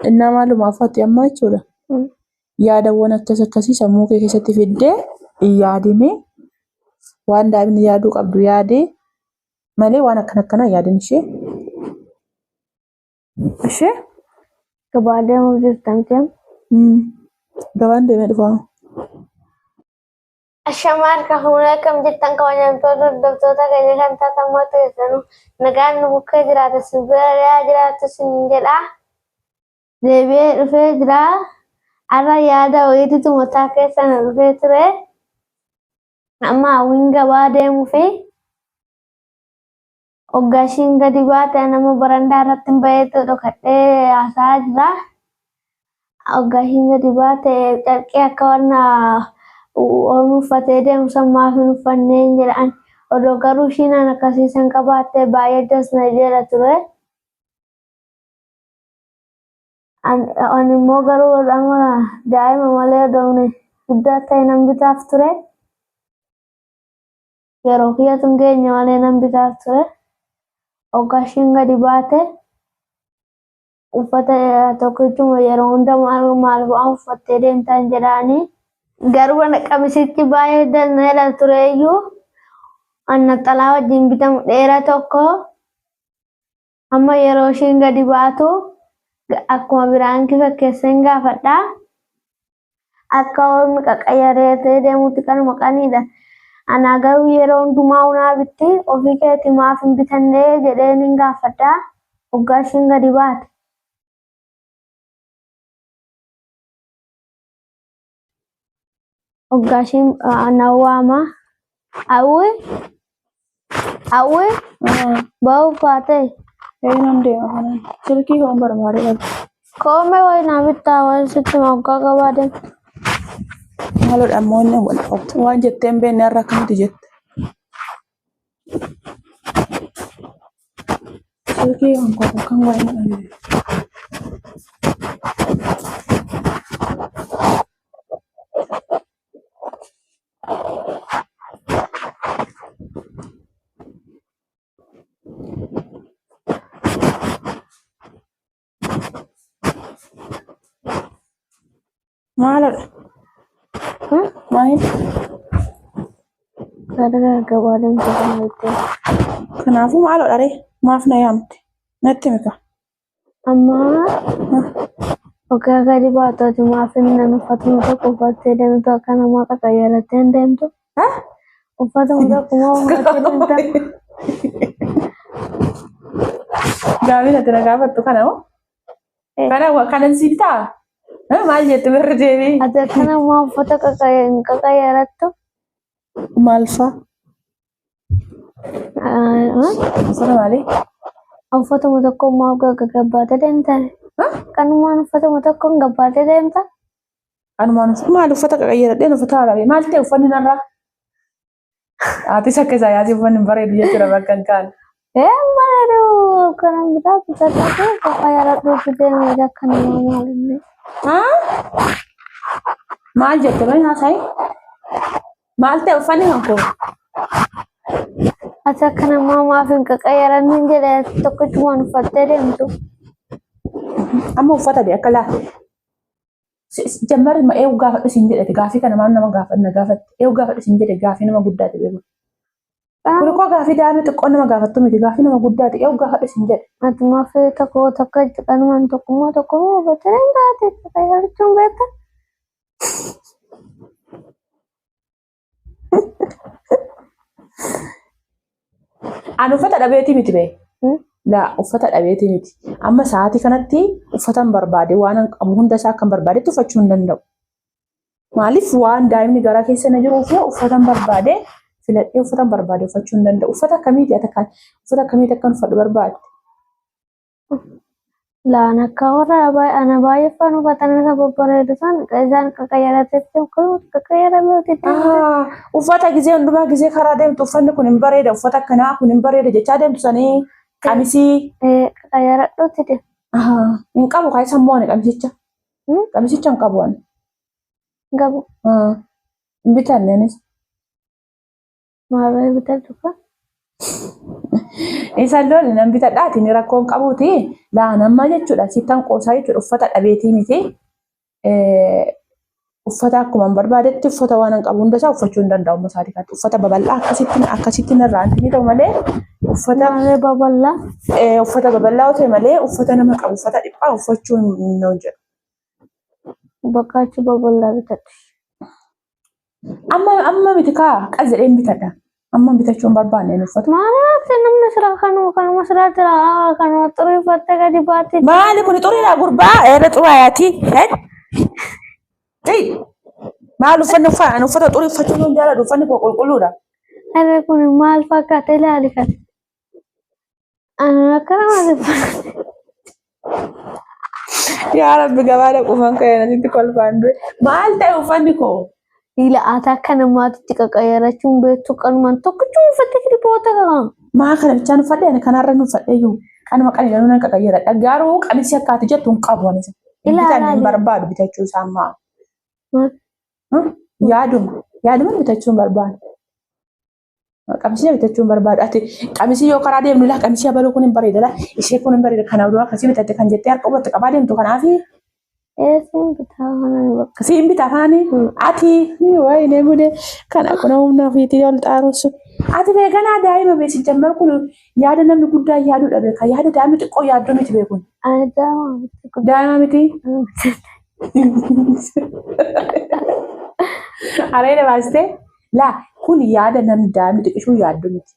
Innaa maalumaaf ati amma jechuudha. Yaadawwan akkas akkasii sammuu kee keessatti fiddee hin yaadinii waan daa'imni yaaduu qabdu yaadii malee waan akkana akkanaa hin yaadin ishee. Ishee? Gabaa deemuuf jirta miti amma? Gabaan deemee dhufaa. Ashamaa harka fuunee akkam jirtan kabajamtoota hordoftoota keenya kan taatan marti keessanuu nagaan nu bukkee jiraata isin bira yaa jiraatu isin jedha. Deebi'ee dhufee jira. Har'a yaada wayiititu mataa keessa na dhufee ture. Amma hawwiin gabaa deemuu fi Hoggaa ishiin gadi baate an amma barandaa irratti hin baheetu dhokadhee haasa'aa jira. Hoggaa ishiin gadi baate carqii akka wanna ormi uffatee deemu san maaf hin uffanneen jedhaan. Odoo garuu ishiin an akkasii san qabaatte baay'ee das na jedha ture. Ani immoo garuu amma daa'ima malee odoo guddaa ta'e nan bitaaf ture. Yeroo kiyyatu hin geenye malee nan bitaaf ture. Hoggaa ishiin gadi baate uffata tokkichuma yeroo hunda maal maal bu'aa uffattee deemtaan jedhaanii. Garuu ana qamisichi baay'ee danneedha tureeyyuu an naxalaa wajjin bitamu dheeraa tokko amma yeroo ishiin gadi baatu akkuma biraankii fakkeesseen gaafadha. Akka ormi qaqayyaratee deemutti kanuma qaniidha. Anaa garuu yeroo hundumaa unaa bitti ofii keetii maaf hin bitannee jedhee nin gaafadha. Hoggaa ishiin gadi baate. Hoggaa ishiin na waama. Hawwi Hawwi bahuuf kaatee. Eenyuun deema kanaan? Silkii koon barbaade dhabe. Koomee wayi naa bittaa wayi sitti moggaa gabaa deemtu. Maaloodha ammoo inni waan jettee hin beekne har'a akkamitti jette? Silkii kan koo kan wayi na dhabe. Maalodha? Maal? Gara gabaa deemtu kana jettee. Kanaafuu maalodha ree? Maaf na yaamte? Natti himi kaa. Amma hoggaa gadi baatu ati maaf hin nan uffatuma tokko uffattee deemtu akka namaa qaqayyarattee hin deemtu. Uffatuma tokko maa uffattee deemta? Gaafiin ati na gaafattu kana moo? Kana kanan si bitaa? Maal jette birri deebii? Ati akka namaa uffata hin qaqayyarattu. Maal faa? Uffata maalii? Uffatuma tokko maa gaggabaatee deemta? Kanumaan uffatuma tokko gabbaatee deemta? Kanumaan maal uffata qaqayyaradheen uffata haaraadha. Maal ta'e uffanni narraa? Atis akka isaa yaasii uffanni hin bareedu jechuudha bakka hin kaane. Ee bareedu kanan bitaa bitadhatu qaqayyaradhuutti deemee akka namaa maal inni. Maal jette mee haasa'i? Maal ta'e uffanni kan koo? Ati akka namaa maaf hin qaqayyarannin jedhe tokkichumaan uffattee deemtu. Amma uffata de akka laa. Jammarri ma eewu gaafadhu siin jedhete gaafii kana maal nama gaafadhu na gaafatte eewu gaafadhu siin jedhe gaafii nama guddaati beeku. Kuni koo gaafii daa'imni xiqqoon nama gaafattu miti gaafii nama guddaati eewu gaafadhu siin jedhe. Ati maaf tokko tokko kanumaan tokkummaa tokkummaa uffattee deemta ati qaqayyarachuun beekta. Ani uffata dhabeetii miti bee. Laa uffata dhabeetii miti. Amma sa'aatii kanatti uffatan barbaade waan an qabu hunda isaa akkan barbaadetti uffachuu hin danda'u. Maaliif waan daa'imni garaa keessa na jiruuf uffatan barbaade filadhee uffatan barbaade uffachuu hin danda'u. Uffata akkamiiti ati kan uffata akkamiiti akkan uffadhu barbaadde? Laan akka warra ana baay'ee faan uffatan isa babbareedu san isaan qaqayyaratetti qaqayyarameeti deemte. Uffata gizee hundumaa gizee karaa deemtu uffanni kun hin bareeda uffata akkanaa kun hin bareeda jechaa deemtu sanii qamisii. Qaqayyaradhuutti deema. Hin qabu kaa isa immoo ani qamisicha. Qamisicha hin qabu ani. Hin qabu. Hin bitanne anis. Maaloo bitadhu kaa. Isa loon nan bitadhaati ni rakkoon qabuuti. Laan amma jechuudha sittan qoosaa jechuudha uffata dhabeetii miti. Uffata akkuma barbaadetti uffata waan hin qabu hundasaa uffachuu hin danda'u amma isaatii kanatti. Uffata babal'aa akkasitti akkasitti narraa hin ta'u malee uffata Maarree babal'aa. Uffata babal'aa ta'e malee uffata nama qabu uffata dhiphaa uffachuu hin jedhu. Bakka achi babal'aa bitadhu. Amma amma miti kaa qas jedheen bitadha. Amma bitachuu hin barbaanne uffata. Maal namni sira kanuma kanuma sira jira kanuma xurii uffattee gadi baate. Maali kuni xuriidha gurbaa eerra xuraayaati. Maal uffanni uffata uffata xurii uffachuu hin jaalladhu uffanni koo qulqulluudha. Harree kun maal fakkaata ilaali kan. Ani akkana maal Yaa Rabbi gabaa dhaquufan ka'e nasitti kolfaan du'e. Maal ta'e uffanni koo? Ila ati akka namaatti qaqayyarachuun beektu qanumaan tokkichuma uffattee gadi boota qaba. Maa kana bichaan uffadhe ani kanarra hin uffadhe iyyuu kanuma qaliilanuu nan qaqayyaradha. Garuu qamisii akka ati jettu hin qabu ani. Ilaa Bitan hin ilaali. barbaadu bitachuu isaa ammaa. Yaaduma yaaduma bitachuu hin barbaadu. Qamisii bitachuu hin barbaadu. Ati qamisii yoo karaa deemnu laa qamisii abaluu kun hin bareeda laa ishee kun hin bareeda kana oduu akkasii bitatte kan jettee harka qubatti qabaa deemtu kanaafi Eessin bitaa kana ni bakka. siin bitaa kanaani ati wayinee gudee kana kuna humna ofiitii ol xaarusu. Ati beekanaa daa'ima beesi jammar kun yaada namni guddaa yaaduu dhabe kan yaada daa'imni xiqqoo yaadduu miti beekun. Ani daa'ima miti guddaa. Daa'ima miti. Areeda baastee laa kun yaada namni daa'imni xiqqishuu yaaddu miti.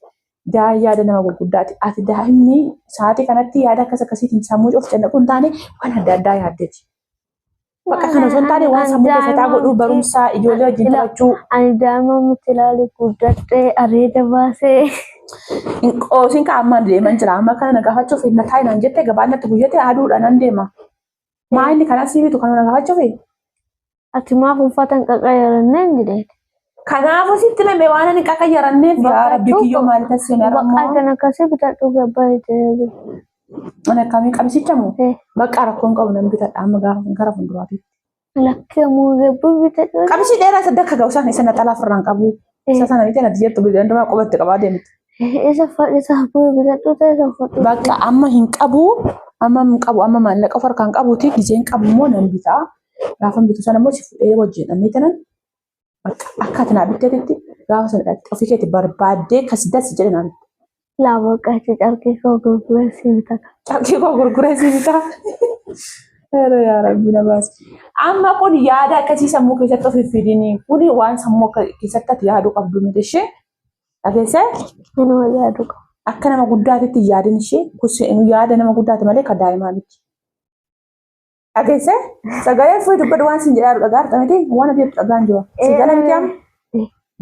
Daa'imni yaada nama gurguddaati. Ati daa'imni sa'aatii kanatti yaada akkas akkasiitiin sammuu of cannaquu hin taane waan adda addaa yaaddeeti. Bakka kana osoo hin taane waan sammuu keessattaa godhuu barumsaa ijoollee wajjin taphachuu. Ani daa'ima miti ilaali guddadhee areeda baasee. Hin qoosin ka ammaan deeman jira. Amma kana na gaafachuuf hin taa'e naan jette gabaan natti guyyate aduudha nan deema. Maa inni kanas si bitu kana na gaafachuufi? Ati maaf uffata hin qaqayyaranne hin jedheen. Kanaafuu sitti hime waan ani qaqayyaranneef yaa Rabbi kiyyoo maal tasseen Bakka arammoo. kan akkasii bitadhu gabaa itti. Ani akkamii qabisicha moo? Bakka rakkoon qabu nan bitadha amma gaafa gara fuulduraatti. Lakkee moo gabaa bitadhu. Qabisii dheeraa isa dakka ga'u sana isa naxalaa ofirraan qabu. Isa sana miti natti jettu dandumaa qubatti qabaa deemti. Isa uffadhu isa bu'ee bitadhu ta'e isa uffadhu. Bakka amma hin qabu amma hin qabu amma maallaqa of harkaan qabuuti gizeen qabu immoo nan bitaa. Gaafa bitu sana immoo si fuudhee wajjin dhannee tanan bakka akka ati naa bitteetitti gaafa sana dhaqxe ofii keetti barbaaddee kas das jedhe naa bitte. Laa bakka achi carqii koo gurguree si bitata. Carqii koo gurguree si bitaa. Ere yaa Rabbi na baasi. Amma kun yaada akkasii sammuu keessatti of hin fidini. Kuni waan sammuu akka keessatti ati yaaduu qabdu miti ishee. Dhageessee? Inuma yaadu qaba. Akka nama guddaatitti hin yaadin ishee. Kun yaada nama guddaati malee kan daa'imaa miti. Dhageessee? Sagalee furii dubbadhu waan sin jedhaa dhagaa harta miti waan ati jettu dhagaan jira. Si gala miti amma?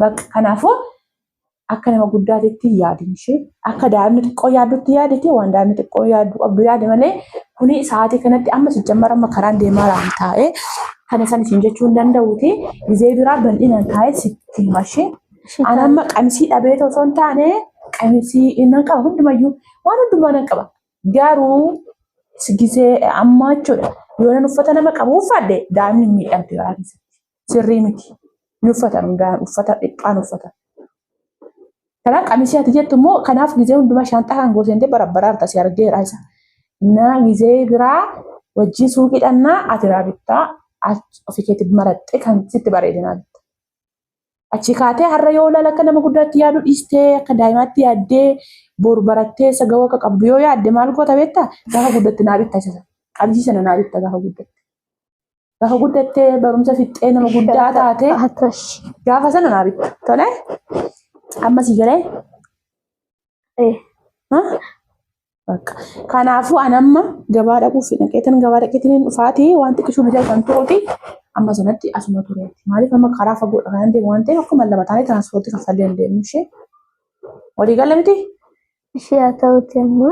Bakka kanaafuu akka nama guddaatitti yaadin ishee akka daa'imni xiqqoo yaaddutti yaadite waan daa'imni xiqqoo yaaddu qabdu yaade malee kuni sa'aatii kanatti amma si jammara amma karaan deemaa raan taa'ee kana san isin jechuu hin danda'uuti gizee biraa bal'inaan taa'ee sitti hima ishee. Ani amma qamisii dhabee osoo hin taane qamisii nan qaba hundumayyuu waan hundumaa nan qaba. Garuu gisee ammaa jechuudha. Yoo nan uffata nama qabu uffadhe daa'imni hin miidhamti garaa keessatti. Sirrii miti. Ni uffatan hundaan uffata dhiphaan uffatan. Kanaaf qamisii ati jettu immoo kanaaf gisee hundumaa shaanxaa kan gooseentee barabbaraarta si argeera isa. Na gisee biraa wajjin suuqii dhannaa ati naa bittaa ofii keetti maraxxee kan sitti bareedinaa bitta. Achi kaatee har'a yoo ilaala akka nama guddaatti yaaduu dhiistee akka daa'imaatti yaaddee boru barattee isa gahuu akka qabdu yoo yaadde maal goota beektaa? Gaafa guddatte naa bitta isa sana. Qamisii sana naa bitta gaafa guddatte. Gaafa guddattee barumsa fixxee nama guddaa taate gaafa sana naa bitta. Tole? Amma sii galee? Bakka. Kanaafuu an amma gabaa dhaquuf dhaqeetan gabaa dhaqeetiin hin dhufaatii waan xiqqishuu bitee kan turuuti amma sanatti asuma tureeti. Maaliif amma karaa fagoodha kan deemu waan ta'eef akkuma lama taanee tiraanspoortii kaffallee hin deemnu ishee. Walii gala miti? Ishee haa ta'uti amma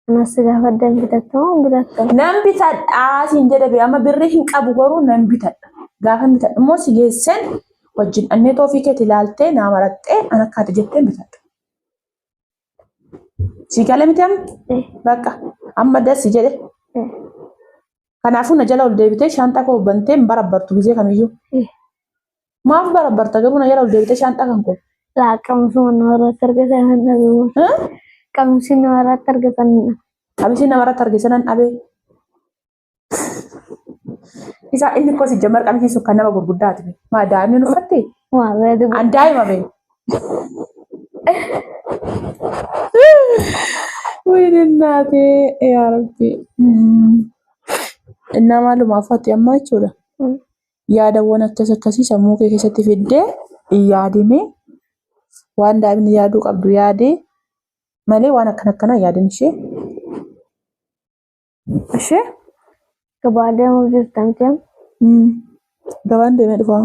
anas gaafadha hin bitatta moo hin bitatta? Nan bitadhaa siin jedhe bee amma birrii hin qabu garuu nan bitadha. Gaafa bitadhu immoo si geessen wajjin dhannee toofii keeti ilaaltee naa maraxxee an akka ati jetteen bitadha. Sii gale miti amma? Bakka amma dasi jedhe. Kanaafuu na jala ol deebitee shaanxaa koo bantee hin barabbartu gizee kamiyyuu. Maaf barabbarta garuu na jala ol deebitee shaanxaa kan koo? Laa qamisuma namarratti argatan hin dhabu. Qamisii namarratti argatan hin dhabu. Qamisii namarratti arge sanan dhabee. Isaa inni koo sijjamar qamisii sun kan nama gurguddaati. Maa daa'imni hin uffatti? Maal reetu An daa'ima bee. Wayne naatee yaa rabbi. Innaa maalumaaf ati amma jechuudha. Yaadawwan akkas akkasii sammuu kee keessatti fiddee hin yaadinii. Waan daa'imni yaaduu qabdu yaadii malee waan akkana akkanaa yaadin ishee. Ishee Gabaa deemuuf jirta miti? Gabaan deemee dhufaa.